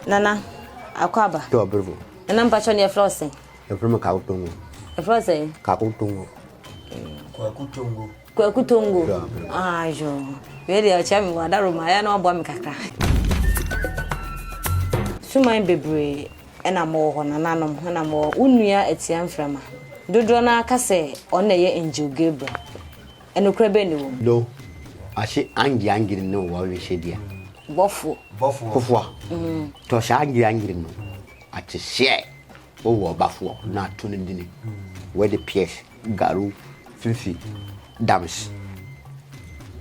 Nana, Akwaaba. Tɔ brvo. Nana mpakyɛw ne yɛfrɛ wo sɛn? Yɛfrɛ me Kwaku Tongo. Yɛfrɛ wo sɛn? Kwaku Tongo. Kwaku Tongo. Kwaku Tongo. Ayo. Wei deɛ ɔkyerɛ me wɔ adaroma ayɛ na waboa me kakra. Suman bebree ɛna mowɔ hɔ nananom ɛna mowɔ wo nua atia mframa. Dodoɔ no ara ka sɛ ɔno na ɛyɛ Angel Gabriel. Ɛnokorɛ bɛn na ɛwɔ mu? Do ase angi angiri no wɔ wese deɛ. Bɔfoɔ. Bɔfoɔ. Kofoa. Tɔ saa angi angiri no ate seɛ wo wɔ ɔbafoɔ na ato no dini wɛde piɛs garu fifi dams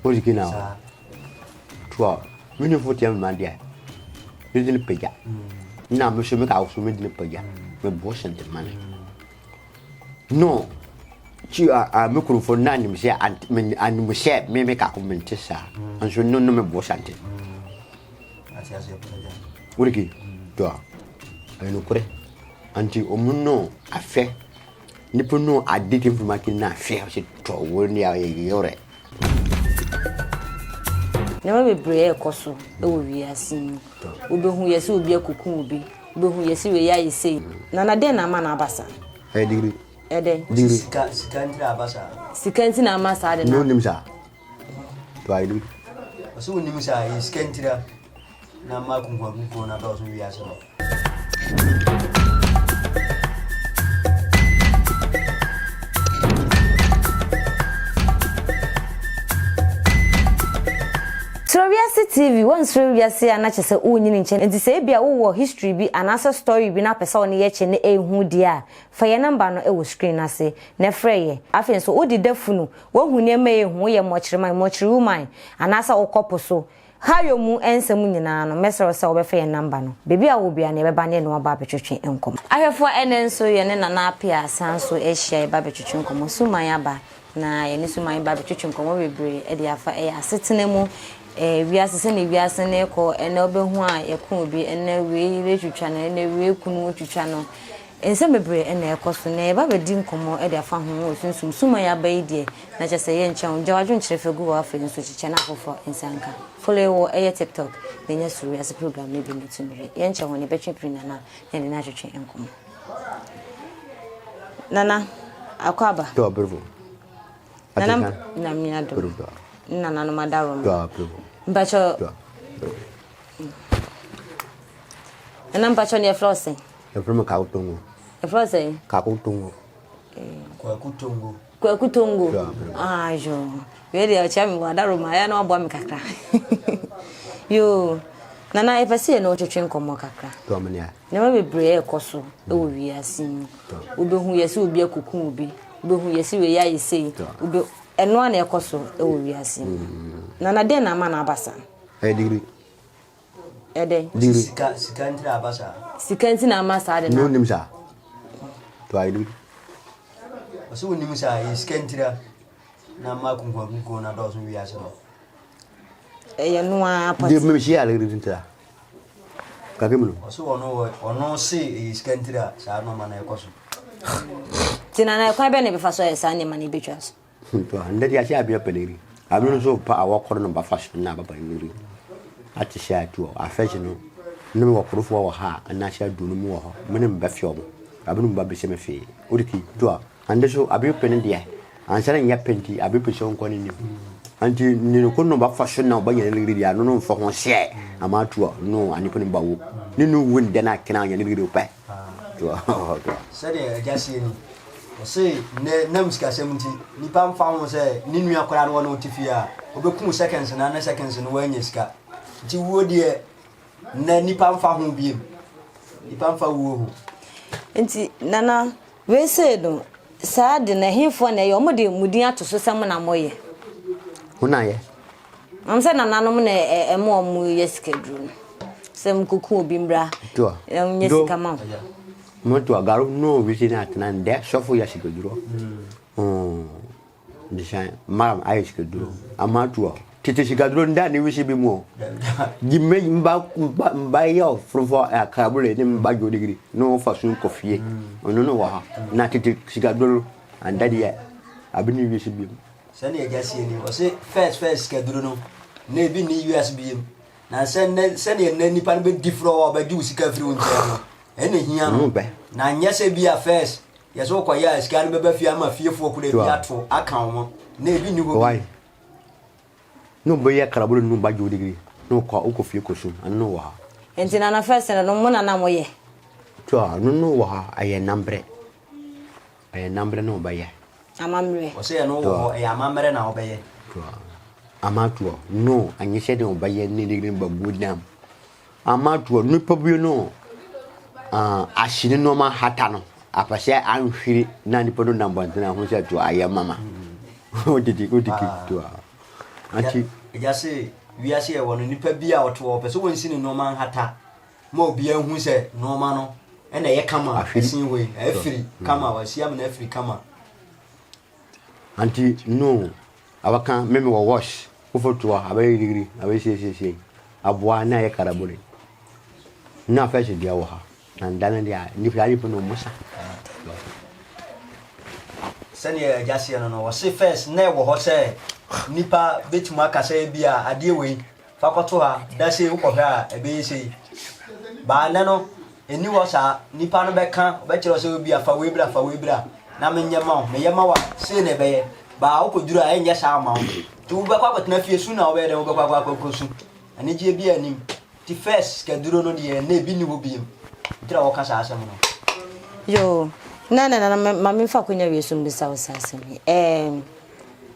wo siki na o toa mini fo tiɛ mma deɛ ne dini pagya na me so me ka so me dini pagya me bo sente mane. No, ti a a me kurofo no anim sɛ ant me anim sɛ me me kako me nte saa. Nso no no me bo sante. Wuriki to a ɛyɛ nokorɛ. Nti ɔmo no afɛ nipa no ade ti mfuma ki na afɛ ɔsɛ tɔ wo ne ayɛ yɛrɛ. Nneɛma bebree ɛrekɔ so wɔ wiase mu. Wobɛhu yɛ sɛ obi akuku obi. Wobɛhu yɛ sɛ wei ayɛ sei. Nana dɛn na ama no aba saa? Ɛyɛ digiri. Ɛyɛ dɛn? Digiri. Sika sika nti na aba saa. Sika nti na ama saa de na. Wonim saa? To ayɛ digiri. Ɔsɛ wonim saa ɛyɛ sika ntira na ama akunkumakunkum no adɔɔso wiase no. Suro Wiase TV, Woansuro wiase a na kyerɛ sɛ wonyini nkyɛ nti sɛ ebia wowɔ history bi anaasɛ story bi na wopɛ sɛ wo ne yɛ kyɛ na ɛhu deɛ a, fa yɛn number no wɔ screen no ase na frɛ yɛn. Afei nso wode da funu, woahu nneɛma a ɛhu, woyɛ mmɔkyere man, mmɔkyere woman anaasɛ wokɔ po so, Hayo mu nsɛm nyinaa no, mɛsrɛ wo sɛ wobɛfa yɛn number no. Baabi a wowɔ biara no yɛbɛba ne yɛne wo aba abɛtwetwe nkɔmmɔ. Ahwɛfoɔ ɛnnɛ nso yɛne Nana Appiah asan nso ahyia yɛba abɛtwetwe nkɔmmɔ. Suman aba Na yɛne Suman ba bɛtwetwe nkɔmmɔ bebree de afa ɛyɛ asetena mu, ɛɛ wiase sɛnea wiase no rekɔ, ɛnɛ wobɛhu a yɛko obi, ɛnɛ wei yere twitwa no, ɛnɛ wei kunu twitwa no. Nsɛm bebree na ɛkɔ so. Na yɛba bɛdi nkɔmmɔ de afa ho wɔ sunsum. Suman aba yi deɛ, na kyerɛ sɛ yɛnkyɛn wo. Gya w'adwenkyerɛ fa gu hɔ afei nso kyekyɛ na afoforɔ nsa nka. Follow yɛ wɔ ɛyɛ TikTok na nya Suro Wiase program no bi na tumi hwɛ. Yɛnkyɛ ho no yɛbɛtwe piri Nana na yɛde no atwetwe nkɔmmɔ. Nana, Akwaaba. Dɔ brvo. Nana, Nyame adom. Nananom adaworoma. Dɔ brvo. Mpakyɛ. Dɔ brvo. Nana mpakyɛ ne yɛfrɛ wo sɛn? Yɛfrɛ me Kwaku Tongo. Yɛfrɛ wo sɛn? Kwaku Tongo. Kwaku Tongo. Kwaku Tongo. Ayo. Wei deɛ ɔkyerɛ me wɔ adaroma ayɛ na waboa me kakra. Yoo. Nana yɛpɛ sɛ yɛne wo twetwe nkɔmmɔ kakra. Nneɛma bebree ɛrekɔ so wɔ wiase mu. Wobɛhu yɛ sɛ obi akuku obi. Wobɛhu yɛ sɛ wei ayɛ sei. Wobɛ ɛno ara na ɛkɔ so wɔ wiase mu. Nana dɛn na ama no aba saa? Ɛyɛ digiri. Ɛdɛn? Digiri. Sika sika nti na aba saa. Sika nti na ama saa de na. Wonim saa? To ayɛ digiri. Ɔsɛ wonim saa ɛyɛ sika ntira na ama akunkumakunkum no adɔɔso wiase no. Ɛyɛ no ara pɔte. Deɛ mmemme si ayɛ digiri ntira. Kake mu no. Ɔsɛ ɔno wɔ ɔno se ɛyɛ sika ntira saa nneɛma no ɛkɔ so. Nti nana ɛkwan bɛn na ɛbɛfa so ayɛ saa nneɛma no ɛbɛtwa so? Ndɛ deɛ ase abia pɛlɛri. Abi nso pa a wɔkɔrɔ no bafa so na baba nuri. Ate sɛ atu afɛgye no ne wɔ korofoɔ wɔ ha a anaasɛ adu no mu wɔ hɔ. Me ne mbɛfɛ ɔmo. Abi no mba bɛsɛ me fee. Oriki to a ande so abi pɛ ne deɛ ansa na nyɛ pɛ nti abi pɛ sɛ ɔnkɔ ne nim. Anti ne no ko no bafa so na ɔba nya ne ligiri deɛ ano no mfa ho sɛ ama atu a no anipa no ba wo. Ne no wu ndɛ na kena nya ne ligiri pɛ. To a to a. Sɛdeɛ agya seɛ ni. Ɔse nnɛ nam sikasɛm nti nipa mfa ho sɛ ne nua koraa no ɔne wo te fie a ɔbɛku wo seconds na ne seconds no woannya sika nti wuo deɛ nnɛ nipa mfa ho biem nipa mfa wuo ho. Nti Nana wei sei no saa de no ɛhefoɔ na ɛyɛ ɔmo de mo din ato so sɛ mo na mo yɛ? Mo na yɛ. Mam sɛ nananom na ɛma ɔmo yɛ sikaduro no sɛ mo kɔku obi mbra na mo nya sika ma wo. Moto agaru no wisi na atena ndɛ sɔfo yɛ sikaduro. Desan maram ayɛ sikaduro. Amatuo tete sikaduro nda ne wisi bi mu o. Gyimme mba mba mba yɛ ɔforofo akrabole ne mba dwodigiri no fa so kɔ fie. Ɔno no wɔ ha. Na tete sikaduro anda deɛ abi ne wisi bi mu. Sɛnea agya sie ni, ɔse first first sikaduro no na ebi nni wiase biem. Na sɛ nnɛ sɛdeɛ nnɛ nipa no bɛdi frɔ a ɔbɛgye wo sika afiri wo nkyɛn no, ɛna hia no. Na nyɛ sɛ bi a first yɛ sɛ wokɔyɛ a sika no bɛba fie ama fiefoɔ koraa bi ato aka wɔn. Na ebi nni hɔ bi. Ne ɔbɛyɛ karabolo no ba gye wo digiri na wokɔ wokɔ fie kɔsu ɛno no wɔ ha. Nti nana first no no mo na na moyɛ. To a no no wɔ ha ɛyɛ nambrɛ ɛyɛ nambrɛ na ɔbɛyɛ. Amammerɛ. Ɔsɛ ɛno wɔ hɔ ɛyɛ amammerɛ na ɔbɛyɛ. To a ama to a no anyɛ sɛ deɛ ɔbɛyɛ ne digiri ba gu dam ama to a nipa bi no ah ahye ne nneɛma hata no apɛ sɛ anhwiri na nipa no nam bɔntene ho sɛ to ayɛ mama odidi odidi to a anti. Agya se wiase yɛ wɔ no nipa bi a ɔte hɔ ɔpɛ sɛ wɔnsi ne nneɛma nhata ma obiara hu sɛ nneɛma no ɛna ɛyɛ kama ɛsen wei afiri kama wasi amena afiri kama. Anti no abaka meme wɔ wash wofo to a abɛyɛ girigiri abɛyɛ siesiesie aboa na ɛyɛ karabole na afɛ deɛ wɔ ha. Na nda no deɛ a, nnipa nipa no ɔmo sa. Sɛdeɛ agya seɛ no no, ɔse first na ɛwɔ hɔ sɛ nipa bɛtumi aka sɛ ebi a adeɛ wei fa kɔto ha da sei wokɔhwɛ a ɛbɛyɛ sei. Baa nnɛ no ɛnni hɔ saa, nipa no bɛka ɔbɛkyerɛ sɛ ebi a fa wei bra fa wei bra na menyɛ ma wo, meyɛ ma wo a sei na ɛbɛyɛ. Baa wokɔduru a ɛnyɛ saa ma wo. Nti wobɛkɔ akɔtena fie su na wobɛyɛ dɛn wobɛkɔ akɔ akɔsu. Anigyeɛ biara nnim. Nti first sikaduro no deɛ na ebi nni hɔ biem nti na wɔka saa asɛm no. Yoo, na na nana ma me nfa akonya wei so mbisa wo saa asɛm yi. Ɛɛm,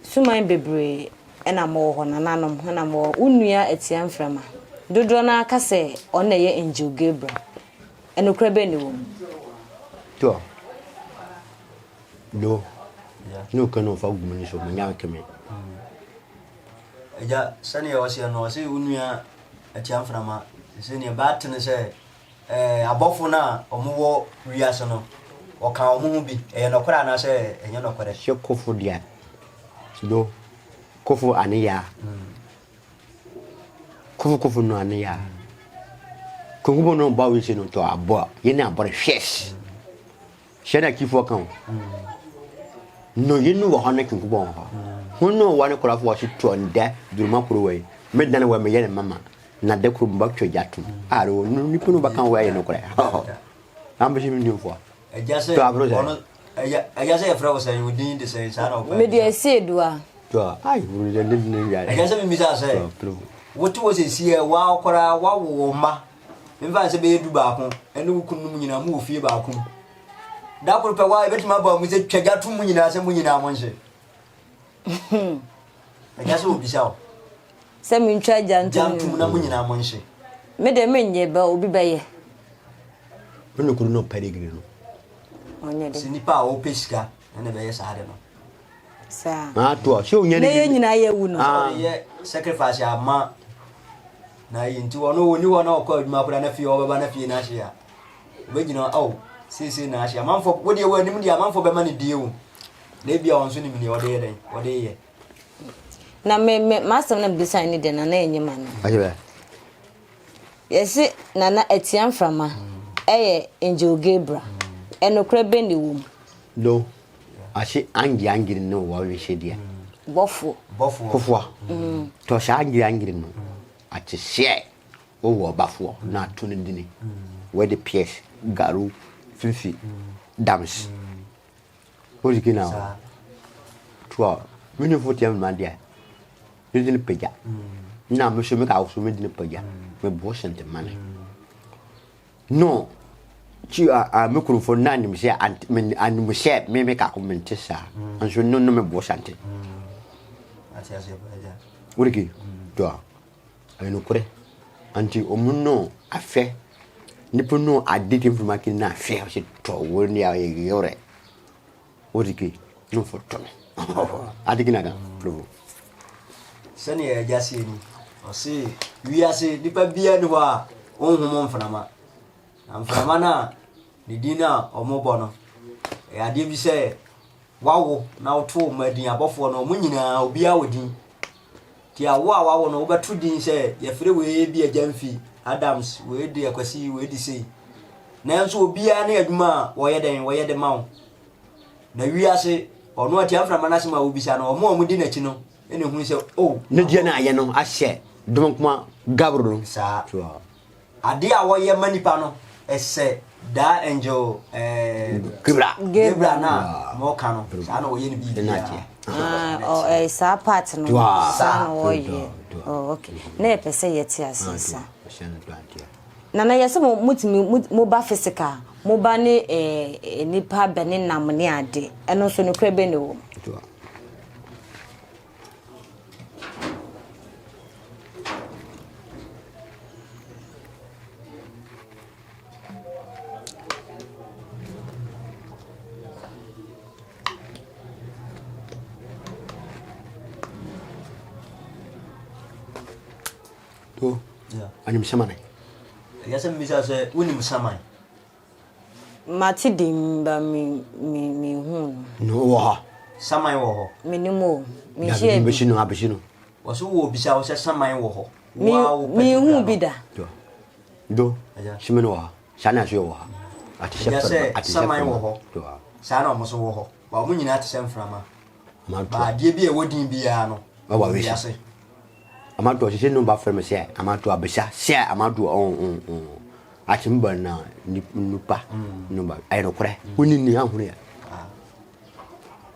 suman bebree ɛna mo wɔ hɔ, nananom ɛna mo wɔ hɔ. Wo nua Atia Mframa, dodoɔ no ara ka sɛ ɔno na ɛyɛ Angel Gabriel. Ɛnokorɛ bɛn na ɛwɔ mu? To, do, ne o kɛ no fa gumuni so, mo nya keme. Agya, sɛdeɛ ɔseɛ no, ɔse wo nua atia mframa. Sɛ neɛ ɛbaa te ne sɛ, eh, abɔfo no a wɔwɔ wiase no, ɔka wɔn ho bi. Ɛyɛ nɔkorɛ anaasɛ ɛnyɛ nɔkorɛ? Sɛ kofo deɛ, do, kofo ane yaa. Kofo kofo no ane yaa. Konkubo no ba wisi no to abɔ, yene abɔre hwɛs. Hyɛ na kifoɔ ka ho. No yi no wɔ hɔ ne kinko bɔ hɔ. Ho no wɔ ne korafo wɔ se toɔ ndɛ duruma koro wɔ yi. Me dane wɔ me yɛ ne mama na de koro mba twɛ gya tom. A ro no nipa no bɛka wɔ yɛ no korɛ. Am se me nimfoɔ. Agya sɛ ɔno agya sɛ yɛfrɛ wo sɛn wo din de sɛn saa na ɔpɛ. Me deɛ ɛsi edua. To ai wuru de ne ne ya. Agya sɛ mimisa sɛ wote wɔ sɛ sie wa koraa wawo wo mma Memfa no sɛ bɛyɛ dubaako, ɛne wo kununom nyinaa mowɔ fie baako mu. Da koro pɛ wa ebɛtumi aba mu sɛ twa gya to mu nyinaa sɛ mo nyinaa mo nhye. Ɛgya sɛ obisa wo. Sɛ mentwa gya ntom. Gya ntom na mo nyinaa mo nhye. Me deɛ menyɛ bɛ obi bɛyɛ. Me no kunu no pedigree no. Ɔnyɛ de. Sɛ nipa a ɔpɛ sika ɛna ɛbɛyɛ saa de no. Saa. Ah, to a. Sɛ onya ne. Na yɛn nyinaa yɛ wu no. Ah. Ɔde yɛ sacrifice ama na yi nti ɔno ɔni hɔ na ɔkɔ adwuma koraa na fie ɔbɛba na fie no ahye a ɔbɛgyina ao seesei na ahye amanfoɔ wodeɛ wɔ anim deɛ amanfoɔ bɛma no die o na ebi a ɔno nso nim deɛ ɔde yɛ dɛn ɔde yɛ. Na me me m'asɛm na mebisa ne deɛ nana ɛnyɛ ma no. Yɛse nana atia mframa ɛyɛ Angel Gabriel ɛnokorɛ bɛn na ɛwɔ mu? No. Ɔse angye angye no wɔ wese deɛ. Bɔfoɔ. Bɔfoɔ. Kofoɔ. Tɔ saa angye angye no ate sɛ wowɔ ɔbafoɔ na ato no dini. Wɛde piɛs, garu, fifi, dams. Wosiki na hɔ. Toɔ. Me nufo tia me ma deɛ. Ne dini pagya. Na me so me ka so me dini pagya. Me bo sente mane. No, ti a a me kurofo na nim sɛ ant me anim sɛ me me kako me nte saa. Nso no no me bo sante. Wuriki to a ɛyɛ nokorɛ. Anti ɔmo no afɛ nipa no ade ti mfuma ki na afɛ ɔsɛ tɔ wo ne a yɛ yɛrɛ. Wuriki no fo tɔ no. Ade ki na da provo. Sɛnea agya seɛ ni, ɔse wiase nipa biara ni hɔ a ɔnhom mframa. Na mframa no a ne din no a wɔbɔ no, ɛyɛ adeɛ bi sɛ wawo na woto wo mma din abɔfoɔ no wɔn nyinaa obiara wɔ din. Nti awo a wawo no wobɛto din sɛ yɛfrɛ wei bi agya mfi Adams, wei de akwasi, wei de sei. Nanso obiara ne adwuma a wɔyɛ dɛn wɔyɛ de ma wo. Na wiase ɔno atia mframa no asɛm a wobisa no wɔn a wɔdi n'akyi no na ehunu sɛ, oh. Ne deɛ no ayɛ no ahyɛ. Dɔmɔkuma Gabriel no. Saa. Adeɛ a wɔyɛ ma nipa no ɛsɛ daa angel ɛɛ. Gabriel. Gabriel na wɔka no saa na wɔyɛ no biribiara. Ah, saa part no saa na wɔyɛ. Oh, okay. Na yɛpɛ sɛ yɛte aseɛ saa. Nana yɛsɛ mo motumi mo ba physical mo ba ne eh, nipa bɛ ne nam ne ade ɛno nso nokorɛ bɛ ne wɔ mu. To, anim saman. Ɛyɛ sɛ mmisa sɛ wonim saman. Mate din ba me me menhuu no. No wɔ hɔ. Saman wɔ hɔ. Menim o. Menhyia bi. Abesi no abesi no. Wɔso wɔ bisa wo sɛ saman wɔ hɔ. Me menhuu bi da. Do. Do. Simi no wɔ hɔ. Saa na so wɔ hɔ. Ate sɛ fɛrɛ. Ate sɛ saman wɔ hɔ. Saa na wɔn so wɔ hɔ. Ba wɔn nyinaa te sɛ mframa. Ba adeɛ bi a ɛwɔ din biara no. Ɛwɔ wiase. Amato sisi no ba frɛ me sɛ amato abisa sɛ amato ɔn ɔn ɔn akyem ba na nipa no ba ɛyɛ nokorɛ wonni ni ahunu yɛ.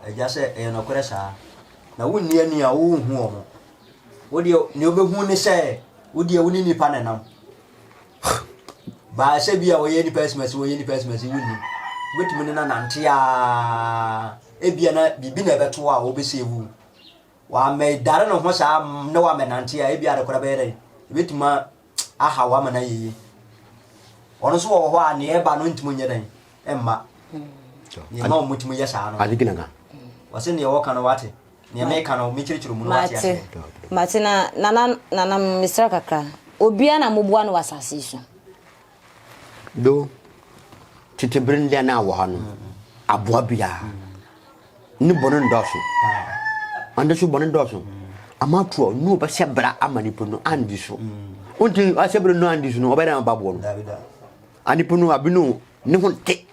Agya sɛ ɛyɛ nokorɛ saa na wonni ani a wonhu wɔn wo deɛ nea wobɛhu ne sɛ wo deɛ wo ne nipa na nam baa sɛ bi a wɔyɛ nipa asimasi wɔyɛ nipa asimasi wonni wobɛtumi ne no anante a ebia na biribi na ɛbɛto a wɔbɛsɛ wu Wammɛdare ne ho saa na wammɛnante a, ebia ade koraa bɛyɛ dɛn? Ebetumi ahaw ama no ayɛ yie. Ɔno nso wɔ hɔ a, nea ɛba no ntumi nyɛ dɛn? Ɛmma. Nea ɛma wɔn tumi yɛ saa no. Ade gina ka. Wɔse nea wɔka no wate. Nea meka no mekyerɛkyerɛ mu no wate aseɛ. Mate na nana nana mesrɛ kakra. Obiara na moboa no wɔ asase yi so. Do tete bere no deɛ na wɔ ha no aboa biara ne bɔne ndɔɔso ɔno nso bɔne dɔɔso ama toɔ ne ɔbɛhyɛ bra ama nipa no andi so wonti ahyɛ bra no andi so no ɔbɛyɛ dɛ ɔba boɔ no anipa no abi no ne ho te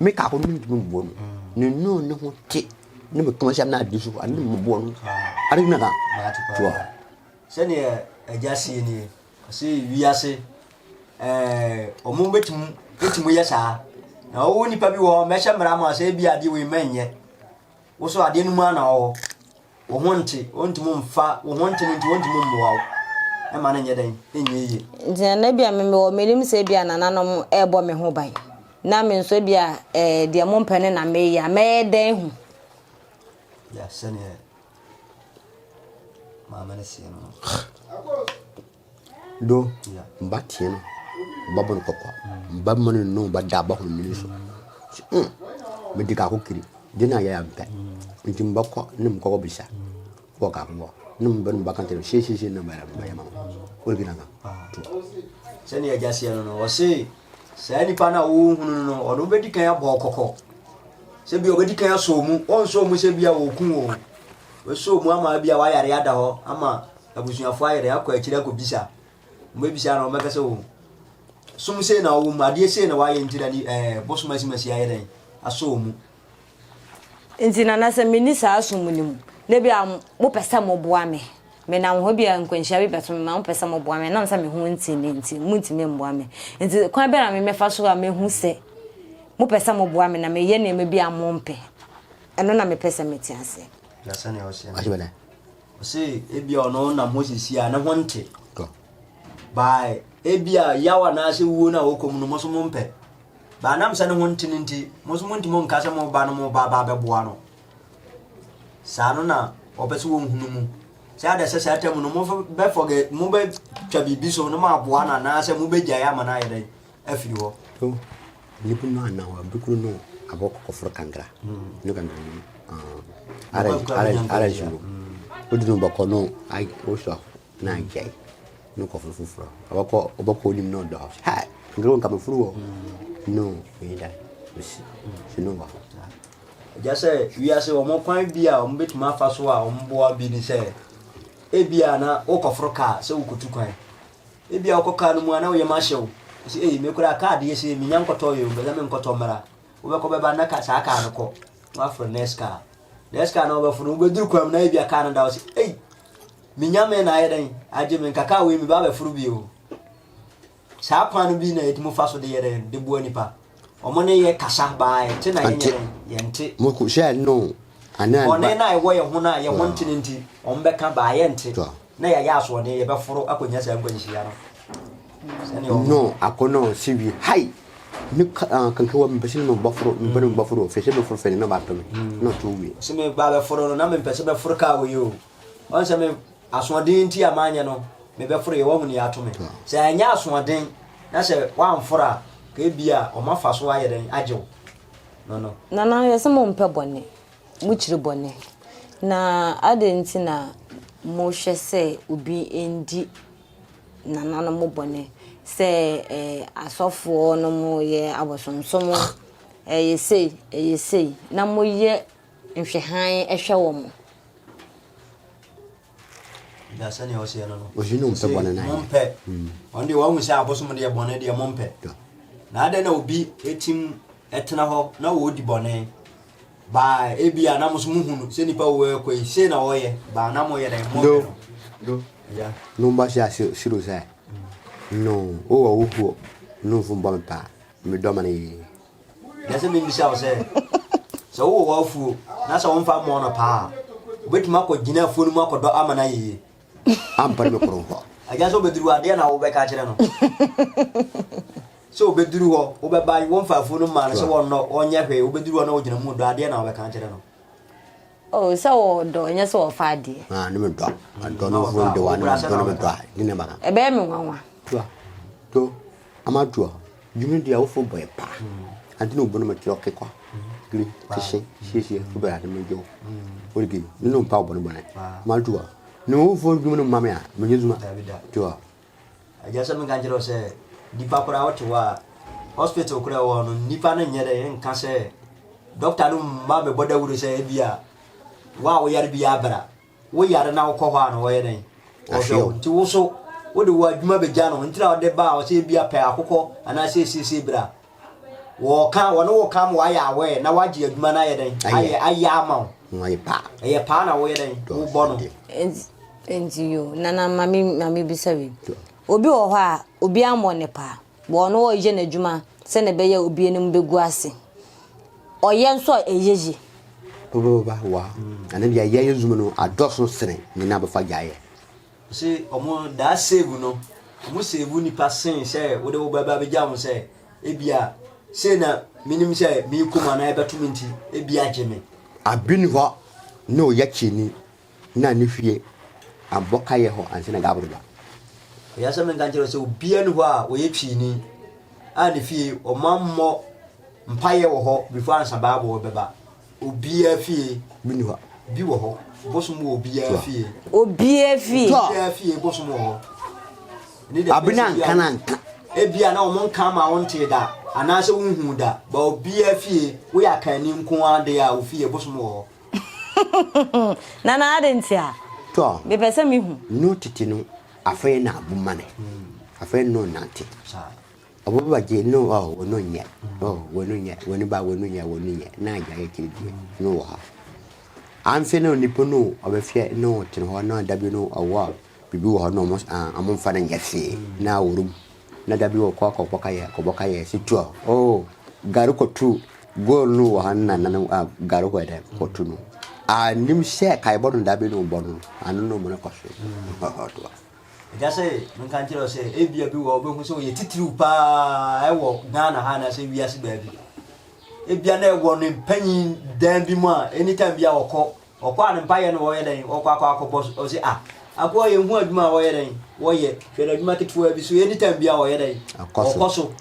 me kaako no ntumi mboɔ no ne no ne ho te ne me kɔn sɛ na adi so ane mboɔ no ade na ka toɔ sɛdeɛ agya sie nie Ɔse wiase ɛɛ ɔmo bɛtumi bɛtumi yɛ saa na ɔwɔ nipa bi wɔ hɔ mɛhyɛ mmara ma sɛ ebi adeɛ wei mɛnyɛ wo so adeɛ no mu ana ɔwɔ wo ho nte ɔntumi mfa wo ho nte no nti ɔntumi mmoa wo ɛma no nyɛ dɛn ɛnyɛ yie. Nti nana bi a me mewɔ menim sɛ ebi a nananom ɛrebɔ me ho ban na me nso ebi a ɛɛ deɛ mompɛ no na meyɛ a mɛyɛ dɛn hu. Ya sɛneɛ Maame no seɛ no. Do mba teɛ no mba bɔ no kɔkɔ mba ma no no ba da ba hɔn mini so mm mede kako kiri de na yɛ ampɛ nti mba kɔ ne mkɔkɔ bisa wɔ kako wɔ ne mba no mba ka kyerɛ sie sie sie na mba mba yɛ ma wọ́n gyina kan to. Sɛnea agya seɛ no no ɔse saa nipa no a wɔhunu no no ɔno wobɛdi kan abɔ kɔkɔ sɛ bia ɔbɛdi kan asɔ mu ɔnsɔ mu sɛ bia wɔku o Wɔsɔɔ mu ama ebia wayare ada hɔ ama abusuafoɔ ayɛ dɛ akɔ akyiri akɔbisa. Wɔbɛbisa na wɔbɛka sɛ o som sei na ɔwɔ mu adeɛ sei na wayɛ nti na ni ɛɛ bosom asimasi ayɛ dɛn asɔ mu. Nti nana sɛ menni saa som no mu na ebia mopɛ sɛ moboa me, menam hɔ ebia nkwanhyia bi bɛto me ma mopɛ sɛ moboa me ɛnam sɛ me ho nte no nti montumi mmoa me. Nti kwan bɛn na memɛfa so a mɛhu sɛ mopɛ sɛ moboa me na meyɛ nneɛma bi a mompɛ? Ɛno na mepɛ sɛ mete aseɛ. Na sɛnea ɔseɛ no, ɔse ebia ɔno nam hɔ sisi a ne ho nte. By ebia yaw anaasɛ wuo no a ɔkɔ mu no mo so mompɛ. By nam sɛ ne ho nte no nti, mo so montumi nka sɛ mo ba no mo ba ba bɛboa no. Saa no na ɔpɛ sɛ wɔnhunu mu. Sɛ adɛ sɛ saa tam no mo bɛfɔgɛ mobɛtwa biribi so no mo aboa no anaasɛ mobɛgyae ama no ayɛ dɛn afiri hɔ. Nipa no ana hɔ abikuru no abɔ kɔkɔforo kankra no kankra no ara ara ara zuo odi no bɔkɔ no ai osɔ na agyae no kɔforo foforɔ ɔbɛkɔ ɔbɛkɔ onim no ɔdɔ hɔ ha kankra wo nkama furu wɔ no eyi da osi si no wɔ hɔ. Agya sɛ wiase wɔn kwan bi a wɔn bɛtumi afa so a wɔn boa bi ne sɛ ebia na wokɔforo kaa sɛ wokɔtu kwan Ebia wokɔ kaa no mu a na wo yam ahyɛ wo. Wose, Ei, me koraa kaa deɛ sei menya nkɔtɔɔ yɛ o, mpɛ sɛ menkɔtɔ mmra. Wobɛkɔ bɛba na ka saa kaa no kɔ. Na waforo next car. Next car na wobɛforo no, wobɛduru kwan mu na ebia kaa no da hɔ sɛ, ei! Me Nyame na ayɛ dɛn agye me nka kaa wei meba abɛforo bio. Saa kwan no bi na yɛtumi fa so de yɛ dɛn de boa nipa. Wɔn ne yɛ kasa baa yɛte na yɛnyɛ dɛn yɛnte. Mo sɛ no anaa bɔne no a ɛwɔ yɛn ho no a yɛn ho nte no nti wɔn bɛka baa yɛnte na yɛayɛ asoɔden yɛbɛforo akɔnya saa nkwanhyia no. No akɔnɔ siwi hai ne kankan wa mepɛ sɛ mebɔforo mepɛ no mebɔforo fɛ sɛ meforo fɛ ne na baatɔ me na ɔto wie. Sɛ meba bɛforo no na mempɛ sɛ mɛforo kaa wei o. Ɔn sɛ me asoɔden nti a manyɛ no mebɛforo yɛ wahu nea ato me. Sɛ ɛnyɛ asoɔden na sɛ woamforo a ka ebia wɔn afa so ayɛ dɛn agye wo no no. Nana yɛse mompɛ bɔne, mokyiri bɔne, na adɛn nti na mohwɛ sɛ obi ndi nananom bɔne sɛ eh, asɔfoɔ nom yɛ abosonsom, ɛyɛ sei, ɛyɛ sei, na moyɛ nhwɛhan hwɛ wɔn. Da sɛnea ɔseɛ no no. Ɔsi no mpɛ bɔne na ayɛ. Mompɛ. Ɔno deɛ wahu sɛ abosom deɛ bɔne deɛ mompɛ. Na adɛn na obi etim ɛtena hɔ na wɔredi bɔne. Baa ebi a na mo so muhu no sɛ nipa wɔ ɛkɔ yi sei na ɔyɛ baa na moyɛ dɛn mompɛ no. Do. No mba si ase siro sɛ. No wowɔ wo huo no mfo mbɔ me paa. Medɔ ma no yie. Na sɛ memmisa wo sɛ, sɛ wowɔ w'afuo na sɛ womfa mmɔɔ no paa a, wobɛtumi akɔgyina afuo no mu akɔdɔ ama no ayɛ yie? Ampa ne mekoro hɔ. Agya sɛ wobɛduru hɔ adeɛ na wobɛka akyerɛ no. Sɛ wobɛduru hɔ, wobɛba womfa afuo no mmaa no sɛ wɔnnɔ, wɔnyɛ hwee, wobɛduru hɔ na wogyina mu dɔ adeɛ na wobɛka akyerɛ no. Oh, sɛ wɔdɔ, ɛnyɛ sɛ wɔfa adeɛ. Ah, ne medɔ. Adɔ no fo de wa ne medɔ ne medɔ a, ne na baka. Ɛbɛyɛ me nwanwa. Tua. To. Ama tua. Dwuma di a wofo bɔ yɛ pa. Ade na obu no mekyerɛ ɔkekwa. Giri, kese, siesie, fo bɛrɛ ade megye wo. Origi, ne no mpa ɔbɔne bɔne. Ama tua. Ne wofo dwuma no mma me a, menye dwuma. Tua. Agya sɛ menka nkyerɛ wo sɛ nipa koraa wote hɔ a hospital koraa ɛwɔ no nipa no nyɛ dɛ nka sɛ doctor no mma bɛbɔ dawuro sɛ ebia wo a woyare bi abra wo yare na wokɔ hɔ a na wɔyɛ dɛn wɔhwɛ wo nti wo so wode wo adwuma bɛgya no nti na wɔde ba a ɔsɛ ebia pɛ akokɔ anaasɛ esiesie bra wɔka wɔne wo ka ma wɔayɛ aware na woagye adwuma no ayɛ dɛn ayɛ ayɛ ama wo ɛyɛ paa na woyɛ dɛn wobɔ no Nti yo, nana ma me ma me bisa wi. Obi wɔ hɔ a, obi ammɔ ne paa. Bɔ ɔno ɔyɛ n'adwuma sɛnea ɛbɛyɛ a obi anim bɛgu ase. Ɔyɛ nso a ɛyɛ yie. Baba wa, ɛno deɛ yɛyɛ zuma no adɔso sene ne na bɛfa gyaeɛ. Se ɔmo daa save no, ɔmo save nipa sen sɛ wode wo bɛba abɛgya ho sɛ ebia sei na menim sɛ meekɔ mu anaa ɛbɛto me nti ebia gye me. Abi ni hɔ ne ɔyɛ kyini na ne fie abɔ kayɛ hɔ ansa na gabro ba. Ɛyɛ sɛ menka nkyerɛ sɛ obiara ni hɔ a ɔyɛ twiini a ne fie ɔma mmɔ mpaeɛ wɔ hɔ before ansa Bible bɛba. Obiara fie bi ni hɔ. Bi wɔ hɔ. Bosom wɔ obiara fie. Obiara fie. Obiara fie bosom wɔ hɔ. Abena nka na nka. Ebia na wɔn nka ama wɔn ntee da anaasɛ wonhuu da ba obiara fie woyɛ akanni nko ara de a ofie bosom wɔ hɔ. Nana adɛn nti a? Tɔ. Mepɛ sɛ mehu. No tete no afei na abu ma ne. Afei no nante. Ɔbɛba gye no ɔ wɔ no nyɛ. Ɔ wɔ no nyɛ wɔ no ba wɔ no nyɛ wɔ no nyɛ na agya yɛ kyerɛ die no wɔ ha. Amfe no nipa no ɔbɛfɛ no tene hɔ na da bi no ɔwɔ biribi wɔ hɔ na ɔmo ɔmo mfa no nyɛ fee na ɔrum na da bi ɔkɔ akɔbɔ kayɛ akɔbɔ kayɛ si tu a oh gari kɔtu goal no wɔ ha na na a gari kɔ dɛ kɔtu no a nim sɛ kaebɔ no da bi no bɔ no ano no mo no kɔ so ɔtoa. Agya sɛ menka nkyerɛ wo sɛ ebia bi wɔ hɔ wobɛhu sɛ ɔyɛ titiriw paa ɛwɔ Ghana ha anaasɛ wiase baabi. Ebia na ɛwɔ ne mpanyin dan bi mu a anytime bi a ɔkɔ Ɔkɔ a ne mpaeɛ no wɔyɛ dɛn wɔkɔ akɔ akɔbɔ so ɔse ah akoa yɛn hu adwuma a wɔyɛ dɛn wɔyɛ hwɛ n'adwuma ketewa bi so anytime bi a wɔyɛ dɛn ɔkɔ so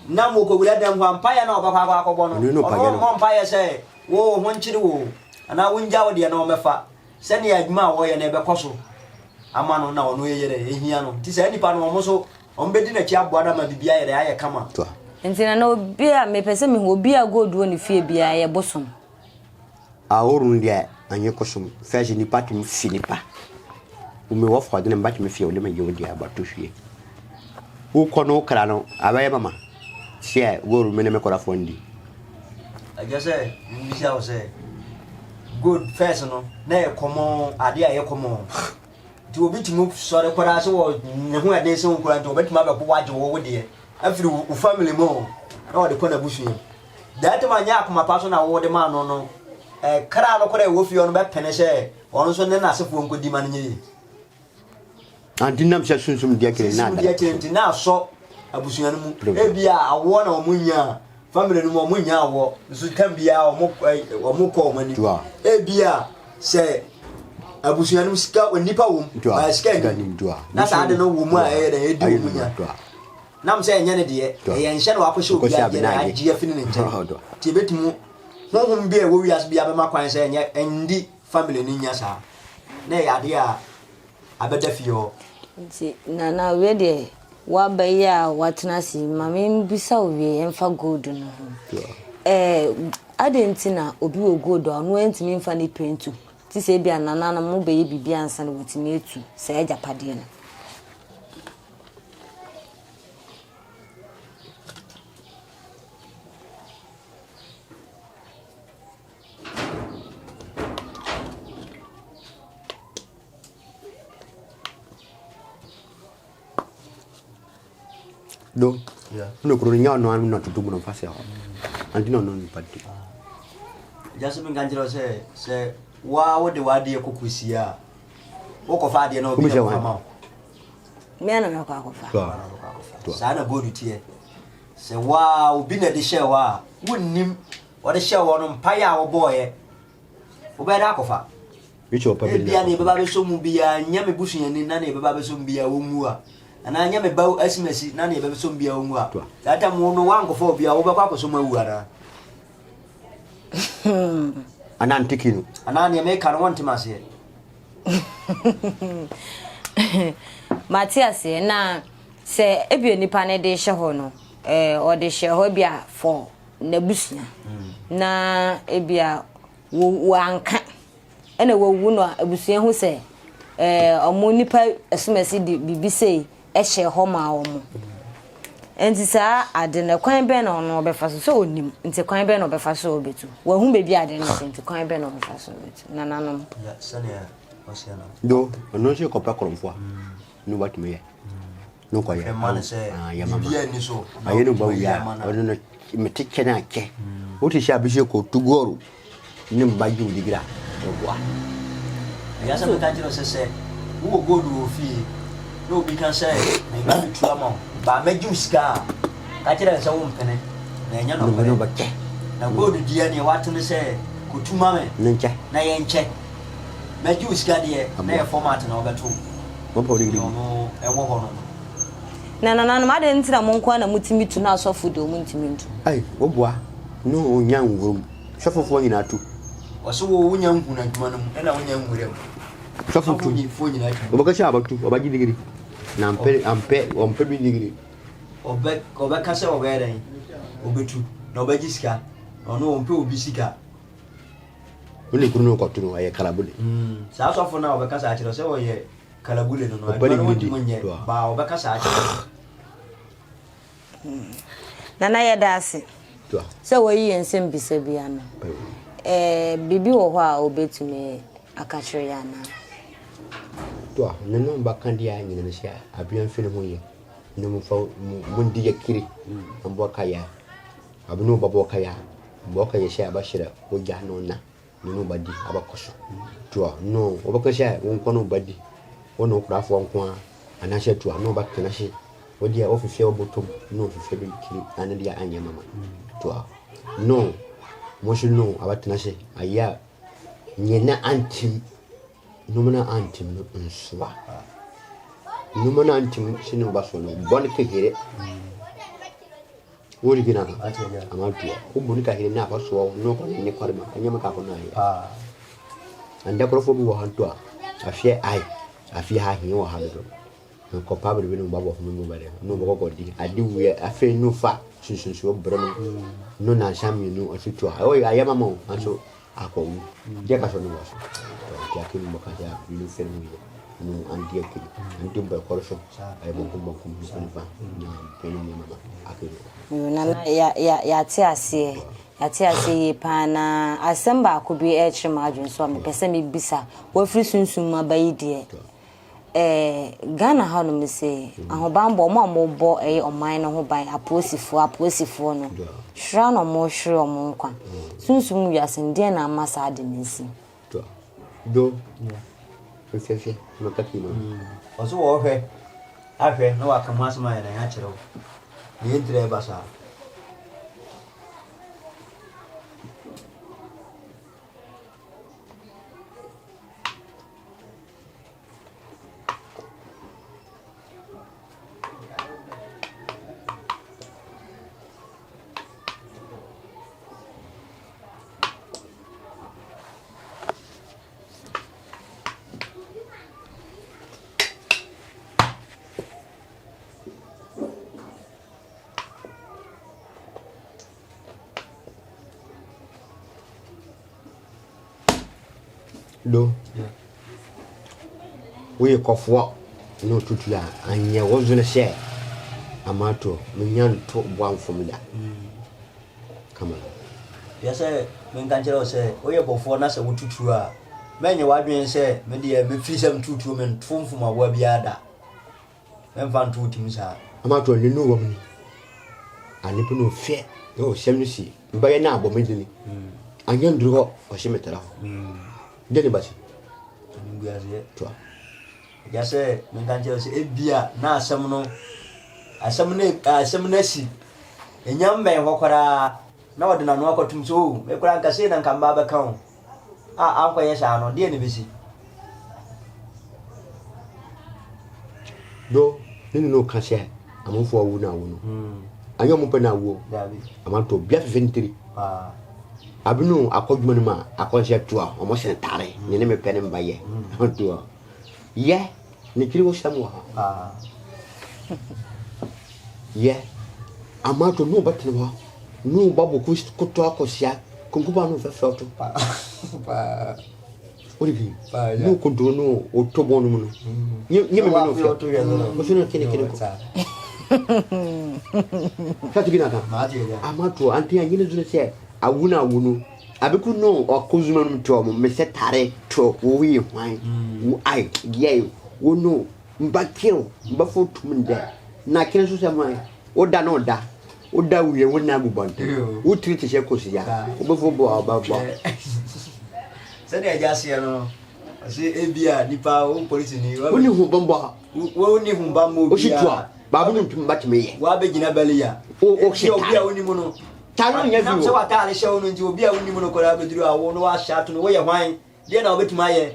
nam wɔkɔwura dɛm hɔ a mpaeɛ no a ɔbɛkɔ akɔ akɔbɔ no ɔno ɔmmɔ mpaeɛ sɛ wo ho nkyere wo anaa wongya wo deɛ na ɔmmɛfa sɛnea adwuma a wɔyɛ no ɛbɛkɔ so ama no na ɔno ɛyɛ dɛn ɛhia no nti saa nipa no wɔn so wɔn bɛdi n'akyi aboa no ama biribi ayɛ dɛn ayɛ kama. Nti na obi a mepɛ sɛ mehu obi a gold wɔ ne fie biara yɛ bosom. Ahorow no deɛ anyi kosom. First nipa tumi fi nipa. Wo wɔ fɔ de mba tumi fi wo de me gye wo deɛ abato hwie. Wo kɔ no kra no abɛyɛ mama. Sɛ gold me ne me kɔra fɔ ndi. Agya sɛ mbisa wo sɛ gold first no na yɛ kɔmɔn ade a yɛ kɔmɔn. Nti obi tumi sɔre koraa sɛ wɔ ne ho ɛden sɛ wo koraa nti ɔbɛtumi abɛbo wo agye wo wo deɛ afiri wo family mu o na ɔde kɔ n'abusua mu. That time anyɛ akoma pa so na wode maa no no, eh, kra no koraa ɛwɔ fie hɔ no bɛpene sɛ ɔno nso ne n'asefoɔ nkɔdi ma no nyɛ yie. Ante nam sɛ sunsum deɛ kyerɛ na Sunsum deɛ kyerɛ nti na asɔ abusua no mu. Ebia awoɔ na wɔn nya family no mu wɔn nya awoɔ nso tam biara wɔn wɔn kɔ wɔn anim. Ebia sɛ abusua no mu sika nipa wɔm baa sika nim na saa de no wɔ mu a ɛyɛ dɛ edi wɔn nya. Nam sɛ ɛnyɛ ne deɛ ɛyɛ nhyɛ na wakɔhyɛ obi adeɛ na agye afini ne nkyɛn. Nti ebetumi honhom bi a ɛwɔ wiase bi abɛma kwan sɛ ɛnyɛ ɛndi family no nya saa na ɛyɛ adeɛ a abɛda fie hɔ. Nti Nana wei deɛ woaba yi a woatena ase yi ma membisa wo wie ɛmfa gold no ho. Ɛɛ adɛn nti na obi wɔ gold a ɔno antumi mfa ne pɛ ntu te sɛ ebia nananom mobɛyɛ biribi ansa na watumi atu saa agyapadeɛ no? Do. No kuro nya no anu na tutu mu no fa se ho. Anti no no nipa di. Agya sɛ menka nkyerɛ wo sɛ sɛ woa wode w'adeɛ kɔ kɔsie a wokɔfa adeɛ na obi na kɔfa ma wo. Mmea na mɛkɔ akɔfa. Saa na gold teɛ. Sɛ woa obi na de hyɛɛ hɔ a wonnim wɔde hyɛɛ hɔ no mpaeɛ a wɔbɔɔyɛ Wobɛyɛ dɛ akɔfa. Ebia nea ɛbɛba abɛsɔ mu biara nyɛ me busuani na nea ɛbɛba abɛsɔ mu biara wɔnwu a, anaa nyɛ me ba asimasi na nea ɛbɛsɔ mu biara wɔnwu a, saa tam wo no woankɔfa obi a wobɛkɔ akɔsɔ mu awu anaa? Anaa ntiki no. Anaa nea meka no wontem aseɛ. Mate aseɛ na sɛ ebia nipa no de hyɛ hɔ no, ɔde hyɛ hɔ ebia for n'abusua na ebia wɔanka ɛna wɔwu no a abusua hu sɛ ɛɛ wɔn nipa asumasi de biribi sei ɛhyɛ hɔ maa wɔn nti saa ade no kwan bɛn na ɔno ɔbɛfa so sɛ onim nti kwan bɛn na ɔbɛfa so ɔbɛtu wɔahu baabi ade no hyɛ nti kwan bɛn na ɔbɛfa so ɔbɛtu nananom. Do ɔno nso kɔpɛ korɔmfoɔ a ne watumi yɛ. no kɔ yɛ ma no sɛ biribiara nni so ayɛ no ba wia ɔno no mete kyɛ no akyɛ wote sɛ abɛhyɛ kɔ tugɔro ne mba gye wodi gra ɔboa ɛyɛ sɛ meka kyerɛ sɛ sɛ wowɔ gold wɔ fie na obi ka sɛ meba bɛtu ama wo baa mɛgye wo sika a ka kyerɛ sɛ wompene na ɛnyɛ nɔkorɛ na gold deɛ neɛ wate ne sɛ kɔtu ma me na yɛnkyɛ mɛgye wo sika deɛ na yɛ format na wobɛto Deɛ ɔno ɛwɔ hɔ no. Na nananom, adɛn nti na mo nko ara na motumi tu na asɔfo deɛ wɔntumi ntu? Ai, woboa ne onya nwuram. Sɔfofoɔ nyinaa tu. Ɔse wo wonya nhunu adwuma no mu ɛna wonya nwura mu. Sɔfo tu. Sɔfofoɔ nyinaa tu. Ɔbɛka sɛ abɛtu, ɔbɛgye digiri. Na ampɛ, ampɛ, ɔmpɛ bi digiri. Ɔbɛ, ɔbɛka sɛ ɔbɛyɛ dɛn? Ɔbɛtu. Na ɔbɛgye sika. Na ɔno ɔmpɛ obi sika. Wo ne kunu no kɔto no, ɛyɛ kalabule. Saa sɔfo no a ɔbɛka saa akyerɛ sɛ ɔyɛ kalabule no no, adwuma no wɔntumi nyɛ, baa ɔbɛka saa akyerɛ. Nana yɛda ase sɛ wayi yɛn nsɛm bisa bi ano. Ɛɛ biribi wɔ hɔ a wobɛtumi aka kyerɛ yɛn anaa? Toa, ne no bɛka deɛ nyina no sɛ abea mfiri ho yɛ ne mo fa mo ndi yɛ kiri mbɔ ka ya Abi no ba bɔ ka ya bɔ ka yɛ sɛ aba hyerɛ wo gya no na ne no ba di aba kɔ so toa no wo bɛka sɛ wo nko no ba di wo ne wo korafoɔ nko a anaasɛ toa no ba tena se wo deɛ wo fefɛ wo bɔtɔm no fefɛ bi kiri ano deɛ anyɛ mama toa no mo so no aba tena se ayɛ a nyɛ na antim nneɛma no antim no nsoa nneɛma no antim se no ba so no bɔ ne kehere Wo gyina no ama dua. Wo bu ne kahiri na afa soɔ no kɔ ne kɔre ma ɛnyɛ maka kɔ na ayɛ. Ande korɔfo bi wɔ ha nto a afie ai afie ha hin wɔ ha dodo. Nkɔ pa bere bi no ba bɔ ho mu bere no bɔ kɔ di ade wie afei no fa sunsunsuo bere no no nansa mmienu ɔtutu a ɛwɔ ayɛ mama o nanso Akɔwu. Deɛ ka sɛ ɔno wɔ so. Nti ake no bɔka sɛ abiri no fɛn mu yɛ no andi akiri. Andi mbɛ kɔrɔ so. Ɛyɛ bɔnkum bɔnkum nifa nifa na bɛn no mama ake no. Yo nana ya ya yate aseɛ yate aseɛ yie paa na asɛm baako bi ɛrekyerɛ m'adwene so a mepɛ sɛ mebisa wafiri sunsum mu aba yi deɛ. Eh, Ghana ha nom se, ahobanbɔ, ɔmo a ɔmo bɔ ɛyɛ ɔman no ho ban, apolisifoɔ, apolisifoɔ no, hwere ara na ɔmo hwere ɔmo nkwa. Sunsum wiase no, deɛn na ama saa ade no asi? Do, mfɛfɛ, maka pii ma. Ɔso wɔhwɛ, ahwɛ na waka ho asɛm ayɛ dɛn akyerɛ wo. Deɛ ntira ɛba saa. Do. Woyɛ kɔfoɔ na otutu a, anyɛ wo dwene sɛ amato menya nto boa mfom da. Kama. Hwɛ sɛ menka nkyerɛ wo sɛ woyɛ bɔfoɔ na sɛ wotutu a, mɛnyɛ w'adwene sɛ me deɛ mefiri sɛ metutuo mento mfom aboa biara da. Mɛmfa nto wo tirim saa. Amato ne no wɔ mu ni. Anipa no fɛ na ɔhyɛ no si mbɛyɛ na abɔ me dini. Anyɛ nduru hɔ ɔhyɛ me tara hɔ. Dɛn ne basi? Animguaseɛ. Toa. Agya sɛ menka nkyerɛ wo sɛ ebia na asɛm no asɛm no asɛm no asi ɛnya mmɛn hɔ koraa na ɔde n'ano akɔtom sɛ o me koraa nka sei na nka mba bɛka o a ankɔyɛ saa no deɛ na ɛbɛsi. Do ne ne no ka sɛ amanfoɔ awu na awu no anyɛ ɔmo pɛ na awuo amanto bia fefɛ ntiri abinu akɔ dwuma no mu a akɔnhyɛ toa ɔmo sene tare ne ne mepɛ ne mba yɛ toa yɛ ne tiri wo sɛm wɔ hɔ yɛ amato ne ɔbɛtene hɔ ne ɔba bɔ koto akɔsia konkuba no fɛfɛ ɔto o de bi n'o ko don n'o o to bɔ no mu no nye nye mi n'o fɛ o fi n'o kene kene ko sɛ tigi na kan a ma to an tɛ yan ɲini zunu sɛ a wu n'a wunu a bɛ ku n'o ɔ ko zunu nu tɔ mo mɛ tare to wo yi hwan wo ai yɛ wo no n ba kiri n ba fo tum dɛ na kene so sɛ man o da n'o da o da wie wo na gu bɔnten wo tiri te sɛ kosua wo bɛ fo bɔ a ɔbɛ bɔ. Sɛdeɛ agya seɛ no ɔse ebia nipa wo polisi ni wo ni hu bɔnbɔ wo ni hu bambɔ o si tua baabu ni ntumi ba tumi yɛ wabɛgyina bali ya o o hyɛ obi a wonim no taare nyɛ fi o sɛ wataare hyɛ wo no nti obi a wonim no koraa bɛduru a wo no wahyɛ ato no woyɛ hwan deɛ na wobɛtumi ayɛ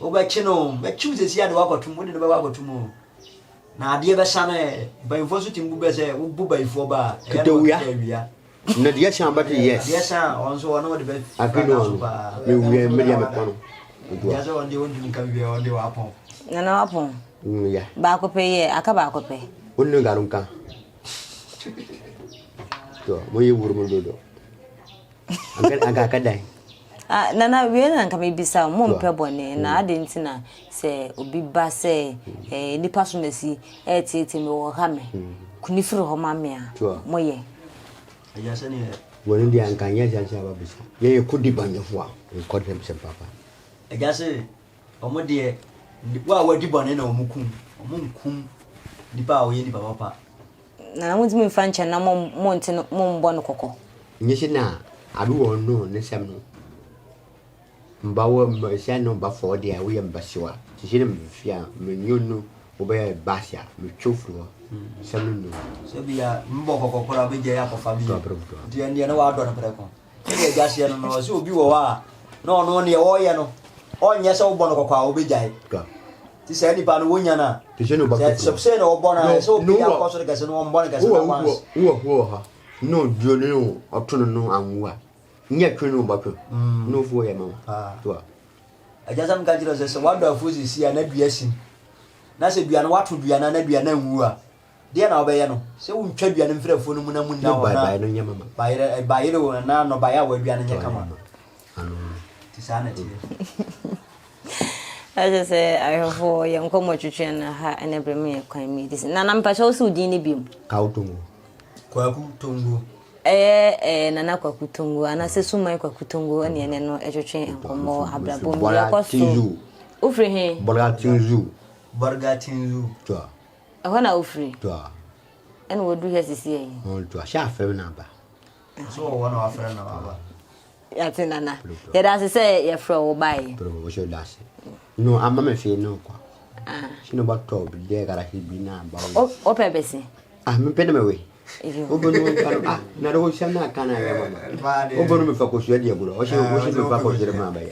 wobɛkye no bɛkyew sɛsi ade wakɔtom wode no bɛwɔ akɔtom o Na adeɛ bɛsa no ɛ. Mpanyinfoɔ nso tumi bu bɛ sɛ wobu bayifoɔ ba a, ɛyɛ na Ketewia. wakita awia. Na deɛ san bɛte yes. Adeɛ sa a, ɔno nso ɔno ɔde bɛ Afi no so ano. paa. Me wia me deɛ me kɔ no. Deɛ sɛ ɔno deɛ ɔntumi nka biribiara ɔno deɛ wapɔn. Nana wapɔn. Ya. Baako pɛ yɛ, aka baako pɛ. Wo ne garu nka. To, mo ye wuru mo dodo. Anka anka aka dan. Ah, Nana, wei na nka mebisa wo, mompɛ bɔne, na adɛn nti na sɛ obi ba sɛ eh, nipa so na si ɛreteetee me, wɔha me, kuni firi hɔ ma me a, moyɛ? Agya sɛdeɛ. Wɔn deɛ anka nyɛ sɛ sɛ ababisa. Yɛyɛ kodi bɔnyɛfo a, nkɔ dɛm sɛ papa. Agya se, wɔn deɛ, wo a wadi bɔne na wɔn kum, wɔn nkum nipa a ɔyɛ nipa papa. Nana montumi mfa nkyɛ na monte no mombɔ no kɔkɔ. Nye se na abi wɔ no ne nsɛm no mba wɔ mba sɛ no mba fɔɔ deɛ a woyɛ mba siwa te se ne mfe a menyo no wobɛyɛ baasi a metwe wo firi hɔ nsɛm no nnu. Sɛ bia mbɔ kɔkɔ koraa wobɛgyae akɔfa bio nti ɛndeɛ na wadɔ no prɛko. Sɛdeɛ agya seɛ no no, ɔsɛ obi wɔ hɔ a na ɔno neɛ ɔreyɛ no ɔnyɛ sɛ wobɔ no kɔkɔ a wobɛgyae. Nti saa nipa no wonya no a, sɛ sɛ na ɔbɔ no a sɛ ɔpagya kɔ soro kɛse no ɔmbɔ no kɛse na once. Wowɔ huo wɔ hɔ na ɔduro no ne ɔto no no anwu a, nyɛ twe no ɔbɔtwe na ofuo yɛ ma wo. Agya sɛ meka kyerɛ sɛ sɛ wadɔ afuo sisi a na dua sim na sɛ dua no wato dua no na dua no anwu a Deɛn na wobɛyɛ no? Sɛ wontwa dua no mfiri afuo no mu na munna hɔ na bayerɛ bayerɛ o anaa nnɔbaeɛ a wɔadua no nyɛ kama. Nti saa na ɛteɛ. Ɛkyɛ sɛ ahwɛfoɔ yɛn nkɔmmɔ twetwe no ha ɛna berɛ mu yɛ kwan mu yɛdi sɛ Nana mpakyɛ wo sɛ wo din ne biom? Kawo Tongo. Kwaku Tongo. Ɛyɛ eh, Nana Kwaku Tongo anaasɛ Suman Kwaku Tongo ɛne ɛne no ɛtwetwe nkɔmmɔ abrabɔ mu yɛkɔ so. Wofiri he? Bɔla Tinzu. Bɔrga Tinzu. Toa. Ɛhɔ na wofiri? Toa. Ɛna wɔduru ha sisi yɛ yi? Ɔn toa. Hyɛ afɛm na aba. So wɔ hɔ na wafrɛ na waba. Yɛate nana. Yɛda ase sɛ yɛfrɛ wo baeɛ. Pero wo hyɛ da ase. No ama me fee no kwa. Ah. Sino ba tɔ bi dɛ gara hi bi na ba. O pɛ bɛsi. Ah me pɛ na me we. Obonu me fa ah na do sɛ na kana yɛ mama. Obonu me fa ko sua di agorɔ. Ɔhyɛ wo hyɛ me fa ko sere ma ba yɛ.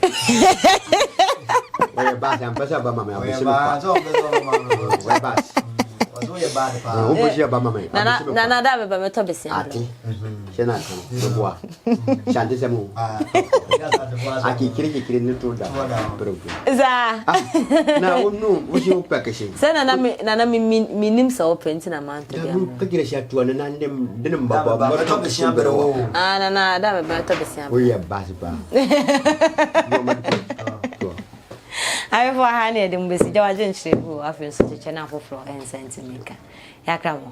Wɔyɛ baasi ampɛ sɛ ɔba ma me abɛsi me kwa. Wɔyɛ baasi. Wobɛsi ɔba ma me abɛsi me kwa. Nana da bɛba mɛtɔ bɛsi abrɛ. Ate. Hyɛ na ate. Meboa. Hyɛ ante sɛ mo. Akekere kekere ne to da. Saa. Na wo no wo si wo pɛ kese. Sɛ nana me nana me me nim sɛ wo pɛ nti na mantɔ bi ama. Kekere si atuo ne nan dem de ne mbabɔ mɛtɔ bɛsi abrɛ wo. Ah nana da bɛba mɛtɔ bɛsi abrɛ. Wo yɛ baasi paa. Awɛfo aha ne yɛde mo bɛsi gya wagye nkyerɛ gu afei nso kyekyɛ no afoforɔ ɛnsa ntumi nka. Yɛakra mo.